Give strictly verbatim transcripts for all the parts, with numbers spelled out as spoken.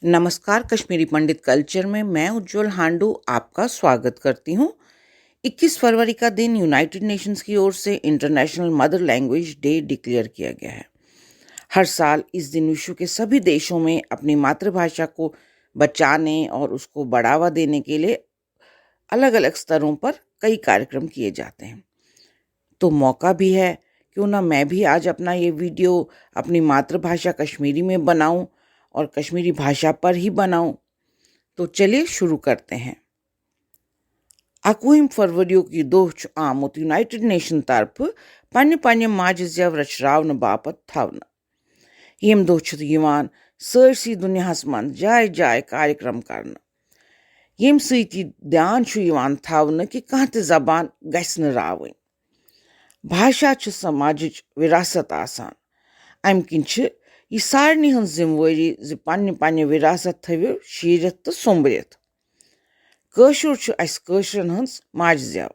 नमस्कार, कश्मीरी पंडित कल्चर में मैं उज्जवल हांडू आपका स्वागत करती हूँ। इक्कीस फरवरी का दिन यूनाइटेड नेशंस की ओर से international mother language day declare किया गया है। हर साल इस दिन विश्व के सभी देशों में अपनी मातृभाषा को बचाने और उसको बढ़ावा देने के लिए अलग-अलग स्तरों पर कई कार्यक्रम किए जाते हैं। तो मौका भी है, क्यों ना मैं भी आज अपना ये वीडियो अपनी मातृभाषा कश्मीरी में बनाऊं और कश्मीरी भाषा पर ही बनाऊं। तो चलिए शुरू करते हैं। اَکوُہِم فروری یُک یہِ دۄہ چھُ آمُت یونائٹڈ نیشن طرفہٕ پننہِ پننہِ ماجہِ زٮ۪و رچھراونہٕ باپتھ تھاونہٕ۔ ییٚمہِ دۄہ چھُ یِوان سٲرسٕے دُنیاہَس منٛز جایہِ جایہِ کارِکرم کرنہٕ، ییٚمہِ سۭتۍ یہِ دیان چھُ یِوان تھاونہٕ کہِ کانٛہہ تہِ زبان گژھِ نہٕ راوٕنۍ۔ بھاشا چھِ سماجٕچ وراثت آسان۔ اَمہِ کِنۍ چھِ یہِ سارنٕے ہٕنٛز ذمہٕ وٲری زِ پننہِ پننہِ وراثت تھٲوِو شیٖرِتھ تہٕ سوٚمبرِتھ۔ کٲشُر چھُ اَسہِ کٲشرٮ۪ن ہٕنٛز ماجہِ زٮ۪و۔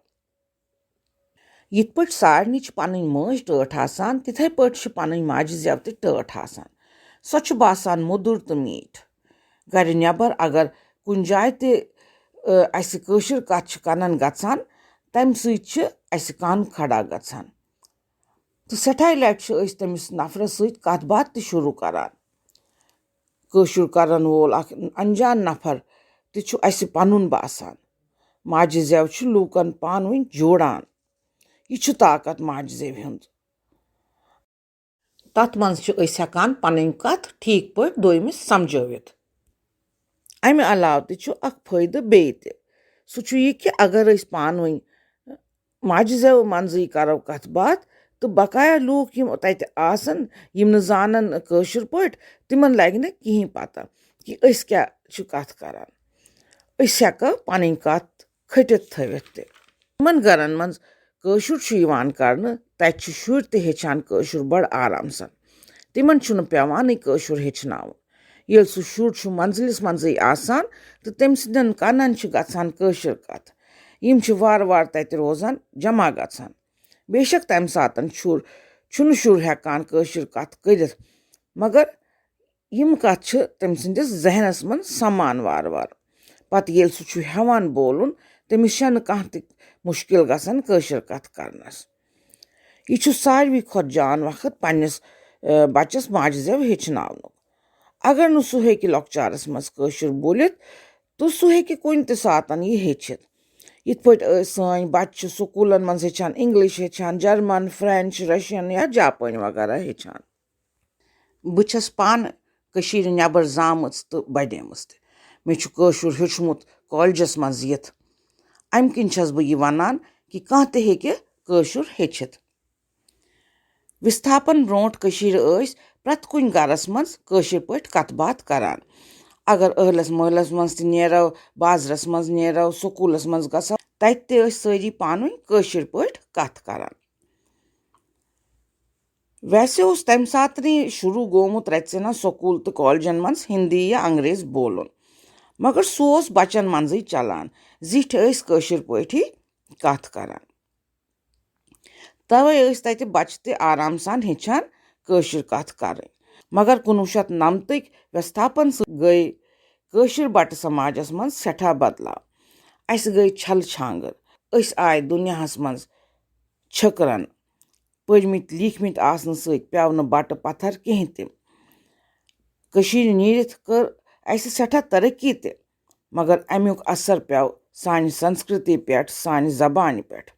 یِتھ پٲٹھۍ سارنٕے چھِ پنٕنۍ مٲج ٹٲٹھ آسان، تِتھے پٲٹھۍ چھِ پنٕنۍ ماجہِ زٮ۪و تہِ ٹٲٹھ آسان۔ سۄ چھِ باسان مٔدٕر تہٕ میٖٹھ۔ گرِ نٮ۪بر اگر کُنہِ جایہِ تہِ، ٲ، اَسہِ کٲشِر کتھ چھِ کنن گژھان، تمہِ سۭتۍ چھِ اَسہِ کن کھڑا گژھان۔ تہٕ سٮ۪ٹھاہے لٹہِ چھِ أسۍ تٔمِس نفرس سۭتۍ کتھ باتھ تہِ شروع کران۔ کٲشُر کرن وول اکھ انجان نفر تہِ چھُ اَسہِ پنُن باسان۔ ماجہِ زٮ۪و چھِ لوٗکن پانہٕ ؤنۍ جوڑان۔ یہِ چھُ طاقت ماجہِ زٮ۪وِ ہُنٛد۔ تتھ منٛز چھِ أسۍ ہٮ۪کان پنٕنۍ کتھ ٹھیٖک پٲٹھۍ دوٚیمِس سمجھٲوِتھ۔ امہِ علاوٕ تہِ چھُ اکھ فٲیدٕ بیٚیہِ تہِ۔ سُہ چھُ یہِ کہِ اگر أسۍ پانہٕ ؤنۍ ماجہِ زٮ۪و منٛزٕے کرو کتھ باتھ، تہٕ بقایا لوٗکھ یِم تتہِ آسن، یِم نہٕ زانن کٲشِر پٲٹھۍ، تِمن لگہِ نہٕ کِہیٖنۍ پتہ کہِ أسۍ کیٛاہ چھِ کتھ کران۔ أسۍ ہٮ۪کو پنٕنۍ کتھ کھٔٹِتھ تھٲوِتھ تہِ۔ یِمن گرن منٛز کٲشُر چھُ یِوان کرنہٕ، تتہِ چھِ شُرۍ تہِ ہیٚچھان کٲشُر بڑٕ آرام سان۔ تِمن چھُنہٕ پٮ۪وانٕے کٲشُر ہیٚچھناوُن۔ ییٚلہِ سُہ شُر چھُ منزلِس منٛزٕے آسان تہٕ تٔمۍ سٕنٛدٮ۪ن کنن چھِ گژھان کٲشِر کتھ۔ یِم چھِ وارٕ وارٕ تتہِ روزان جمع گژھان۔ بے شک تمہِ ساتن شُر چھُنہٕ شُر ہٮ۪کان کٲشِر کتھ کٔرِتھ، مگر یِم کتھ چھِ تٔمۍ سٕنٛدِس ذہنس منٛز سمان وارٕ وارٕ۔ پتہٕ ییٚلہِ سُہ چھُ ہٮ۪وان بولُن، تٔمِس چھنہٕ کانٛہہ تہِ مُشکِل گژھان کٲشِر کتھ کرنس۔ یہِ چھُ ساروی کھۄتہٕ جان وقت پننِس، اے، بچس ماجہِ زٮ۪و ہیٚچھناونُک۔ اگر نہٕ سُہ ہیٚکہِ لۄکچارس منٛز کٲشُر بوٗلِتھ، تہٕ سُہ ہیٚکہِ کُنہِ تہِ ساتن یہِ ہیٚچھِتھ۔ یِتھ پٲٹھۍ، اے، سٲنۍ بچہِ چھِ سکوٗلن منٛز ہیٚچھان، انگلش ہیٚچھان، جرمن، فرینچ، رشین یا جاپٲنۍ وغیرہ ہیٚچھان۔ بہٕ چھَس پانہٕ کٔشیٖرِ نٮ۪بر زامٕژ تہٕ بڑیمٕژ تہِ۔ مےٚ چھُ کٲشُر ہیوٚچھمُت کالجس منٛز یِتھ۔ اَمہِ کِنۍ چھَس بہٕ یہِ وَنان کہِ کانٛہہ تہِ ہیٚکہِ کٲشُر ہیٚچھِتھ۔ وِستھاپن برونٛٹھ کٔشیٖرِ ٲسۍ پرٛٮ۪تھ کُنہِ گرس منٛز کٲشِر پٲٹھۍ کتھ باتھ کران۔ اگر ٲہلس مٲہلس منٛز تہِ نیرو، بازرس منٛز نیرو، سکوٗلس منٛز گژھو، تتہِ تہِ ٲسۍ سٲری پانہٕ ؤنۍ کٲشِر پٲٹھۍ کتھ کران۔ ویسے اوس تمہِ ساتہٕ شروع گوٚمُت رژِنا سکوٗل تہٕ کالجن منٛز ہندی یا انگریز بولُن، مگر سُہ اوس بچن منٛزٕے چلان۔ زِٹھۍ ٲسۍ کٲشِر پٲٹھی کتھ کران۔ توے ٲسۍ تتہِ بچہٕ تہِ آرام سان ہیٚچھان کٲشِر کتھ کرٕنۍ۔ مگر کُنوُہ شیٚتھ نمتٕکۍ وِستھاپن سۭتۍ گٔے کٲشِر بٹہٕ سماجس منٛز سٮ۪ٹھاہ بدلاو۔ اسہِ گٔے چھلہٕ چھانٛگٕر۔ أسۍ آے دُنیاہس منٛز چھٔکرن۔ پٔرمٕتۍ لیٖکھمٕتۍ آسنہٕ سۭتۍ پیوٚو نہٕ بٹہٕ پتھر کِہیٖنۍ تہِ۔ کٔشیٖرِ نیٖرِتھ کٔر اسہِ سٮ۪ٹھاہ ترقی تہِ، مگر امیُک اثر پیوٚو سانہِ سنسکرتی پٮ۪ٹھ، سانہِ زبانہِ پٮ۪ٹھ۔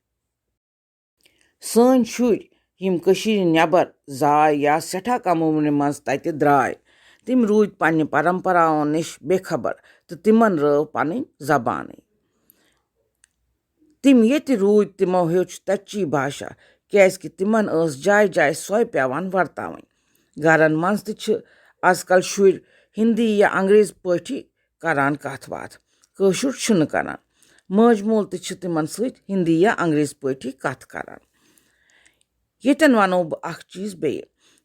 سٲنۍ شُرۍ، یِم کٔشیٖرِ نٮ۪بر زاے یا سٮ۪ٹھاہ کم عمرِ منٛز تتہِ درٛاے، تِم روٗدۍ پننہِ پرمپراون نِش بے خبر تہٕ تِمن رٲو پنٕنۍ زبانٕے۔ تِم ییٚتہِ روٗدۍ، تِمو ہیوٚچھ تتچی بھاشا، کیازِ کہِ تِمن ٲس جایہِ جایہِ سۄے پیوان ورتاوٕنۍ۔ گرن منٛز تہِ چھِ از کل شُرۍ ہندی یا انگریز پٲٹھی کران کتھ باتھ، کٲشُر چھُنہٕ کران۔ مٲج مول تہِ چھِ تِمن سۭتۍ ہندی یا انگریز پٲٹھی کتھ کران۔ ییٚتٮ۪ن ونو بہٕ اکھ چیٖز بیٚیہِ،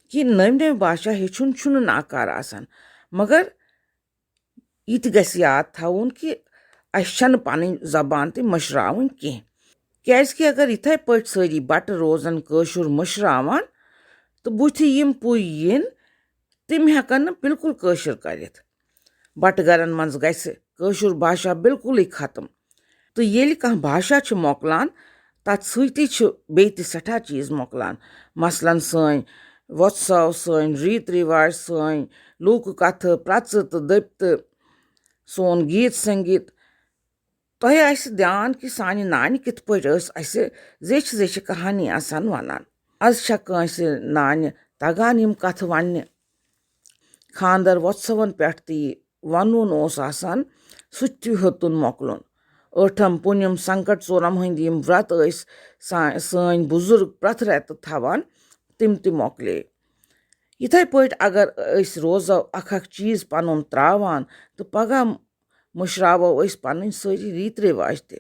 کہِ نٔوۍ نٔوۍ بھاشا ہیٚچھُن چھُنہٕ ناکار آسان، مگر یہِ تہِ گژھِ یاد تھاوُن کہِ اسہِ چھنہٕ پنٕنۍ زبان تہِ مٔشراوٕنۍ کینٛہہ۔ کیازِ کہِ اگر یِتھے پٲٹھۍ سٲری بٹہٕ روزن کٲشُر مٔشراوان تہٕ بُتھِ یِم پُے یِن، تِم ہٮ۪کن نہٕ بالکل کٲشُر کٔرِتھ۔ بَٹہٕ گَرَن منٛز گژھِ کٲشُر بھاشا بِلکُلٕے ختم۔ تہٕ ییٚلہِ کانٛہہ بھاشا چھُ مۄکلان، تَتھ سۭتی چھِ بیٚیہِ تہِ سٮ۪ٹھاہ چیٖز مۄکلان۔ مثلاً سٲنۍ وۄتھٕ سَو، سٲنۍ ریٖت رِواج، سٲنۍ لوٗکہٕ کَتھٕ، پرٛژٕ تہٕ دٔپۍ تہٕ سون گیٖت سنٛگیٖت۔ تۄہہِ آسہِ دیان کہِ سانہِ نانہِ کِتھ پٲٹھۍ ٲس اَسہِ زیچھِ زیچھِ کہانی آسان وَنان۔ از چھا کٲنٛسہِ نانہِ تَگان یِم کَتھٕ وَننہِ؟ خانٛدر وۄتھٕ سَوَن پٮ۪ٹھ تہِ یہِ وَنُن اوس آسان، سُہ تہِ ہیوٚتُن مۄکلُن۔ ٲٹھم، پوٗنِم، سنکٹ ژورم ہٕنٛدۍ یِم ورت ٲسۍ سا-، سٲنۍ بُزرگ پرٛٮ۪تھ رٮ۪تہٕ تھاوان، تِم تہِ مۄکلے۔ یِتھَے پٲٹھۍ اگر أسۍ روزو اکھ اکھ چیٖز پَنُن ترٛاوان تہٕ پگاہ مٔشراوو أسۍ پَنٕنۍ سٲری ریٖت رِواج تہِ۔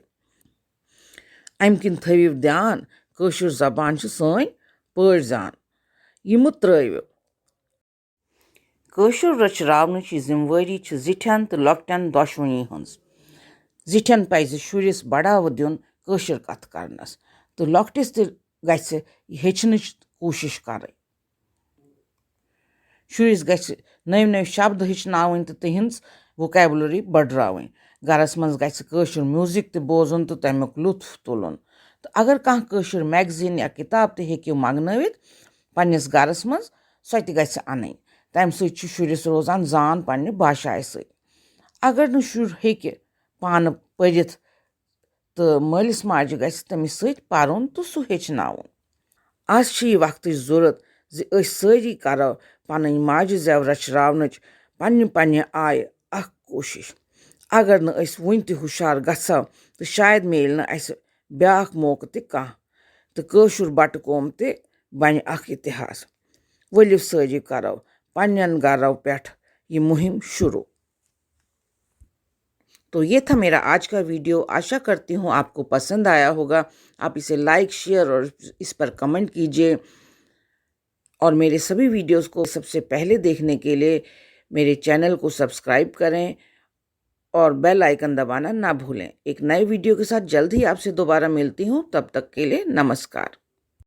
اَمہِ کِنۍ تھٲوِو دیان، کٲشِر زبان چھِ سٲنۍ پٲٹھۍ زان۔ یہِ مہٕ ترٛٲوِو۔ کٲشُر رٔچھراونٕچ یہِ ذِمہٕ وٲری چھِ زِٹھٮ۪ن تہٕ لۄکٹٮ۪ن دۄشوٕنی ہٕنٛز۔ زِٹھٮ۪ن پَزِ شُرِس بڑاوٕ دیُن کٲشِر کَتھ کرنَس تہٕ لۄکٹِس تہِ گژھِ یہِ ہیٚچھنٕچ کوٗشِش کرٕنۍ۔ شُرِس گژھِ نٔوۍ نٔوۍ شبد ہیٚچھناوٕنۍ تہٕ تِہنٛز vocabulary بڑراوٕنۍ۔ گرس منٛز گژھِ کٲشُر music تہِ بوزُن تہٕ تمیُک لطف تُلُن۔ تہٕ اگر کانٛہہ کٲشُر magazine یا کِتاب تہِ ہیٚکِو منٛگنٲوِتھ پننِس گرس منٛز، سۄ تہِ گژھِ انٕنۍ۔ تمہِ سۭتۍ چھُ شُرِس روزان زان پننہِ بھاشایہِ سۭتۍ۔ اگر نہٕ شُر ہیٚکہِ پانہٕ پٔرِتھ، تہٕ مٲلِس ماجہِ گژھِ تٔمِس سۭتۍ پَرُن تہٕ سُہ ہیٚچھناوُن۔ از چھِ یہِ وقتٕچ ضروٗرت زِ أسۍ سٲری کرو پنٕنۍ ماجہِ زٮ۪و رچھراونٕچ پننہِ پننہِ آیہِ اکھ کوٗشِش۔ اگر نہٕ أسۍ وُنہِ تہِ ہُشار گژھو، تہٕ شاید میلہِ نہٕ اَسہِ بیٛاکھ موقعہٕ تہِ کانٛہہ، تہٕ کٲشُر بٹہٕ قوم تہِ بنہِ اکھ اتحاس۔ ؤلِو سٲری کرو پننٮ۪ن گرو پٮ۪ٹھ یہِ مُہِم شروٗع۔ तो ये था मेरा आज का वीडियो। आशा करती हूँ आपको पसंद आया होगा। आप इसे लाइक, शेयर और इस पर कमेंट कीजिए। और मेरे सभी वीडियोज़ को सबसे पहले देखने के लिए मेरे चैनल को सब्सक्राइब करें और बेल आइकन दबाना ना भूलें। एक नए वीडियो के साथ जल्द ही आपसे दोबारा मिलती हूँ। तब तक के लिए नमस्कार।